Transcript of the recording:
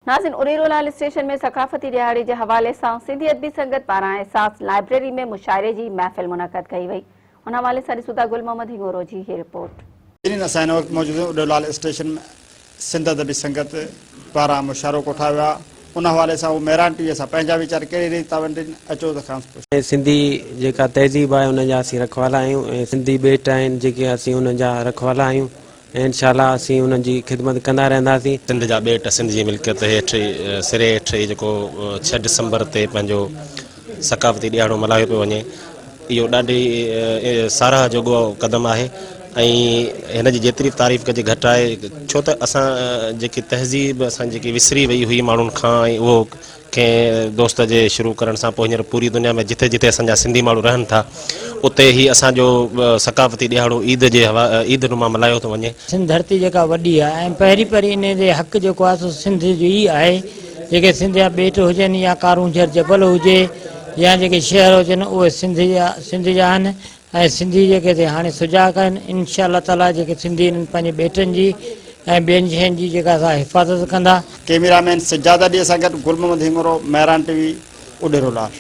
ناظرين اڏيرو لال اسٽيشن ۾ ثقافتي ڏهاڙي جي حوالي سان سنڌي ادبي سنگت پاران احساس لائبريري ۾ مشاعري جي محفل منعقد ڪئي وئي ان حوالي سان ڏسون ٿا گل محمد هنڱورو جي هي رپورٽ. ناظرين اسان هن وقت موجود آهيون اڏيرو لال اسٽيشن ۾ سنڌ ادبي سنگت پاران مشاعرو ڪوٺايو ويو آهي ان حوالي سان هو مهراڻ ٽي وي سان پنهنجا ويچار ڪهڙي ريت ٿا ونڊين اچو ته کانئس پڇون. سنڌي جيڪا تهذيب آهي ان جا اسين رکوالا آهيون ۽ سنڌي ٻيٽ آهن جيڪي اسين انهن جا رکوالا آهيون ۽ انشاء الله اسين انهن جي خدمت ڪندا رهنداسين. سنڌ جا ٻيٽ سنڌ جي ملڪيت هيٺ سري هيٺ هي جيڪو ڇهه ڊسمبر تي پنهنجو ثقافتي ڏهاڙو ملهايو پيو وڃي اهو ڏاڍي ساراهه جوڳو قدم آهي ۽ هن جي جيتري به تعريف ڪجي گهٽ آهي ڇو ته اسان جيڪي تهذيب اسان جيڪي وسري وئي هئي ماڻهن کان ۽ اهو ڪنهن دوست جي شروع ڪرڻ سان پوء هينئر پوري دنيا ۾ جٿي جٿي اسان جا سنڌي ماڻهو رهن ٿا اتي هي اسان جو ثقافتي ڏهاڙو عيد جي هوا عيد نما ملهايو ٿو وڃي. سنڌ ڌرتي جيڪا وڏي آهي ۽ پهرين پهرين انهي تي حق جيڪو آهي سو سنڌ جو ئي آهي جيڪي سنڌ جا ٻيٽ هجن يا ڪارونجهر جبل هجي يا جيڪي شهر هجن اهي سنڌ جا سنڌ جا آهن ۽ سنڌي جيڪي سي هاڻي سجاڳ آهن انشاء الله تعالي جيڪي سنڌي انهن پنهنجي ٻيٽن جي ۽ ٻين شين جي جيڪا سا حفاظت ڪندا. ڪئميرا مين سجاد علي سان گڏ گل محمد هنڱورو، مهراڻ ٽي وي، اڏيرو لال.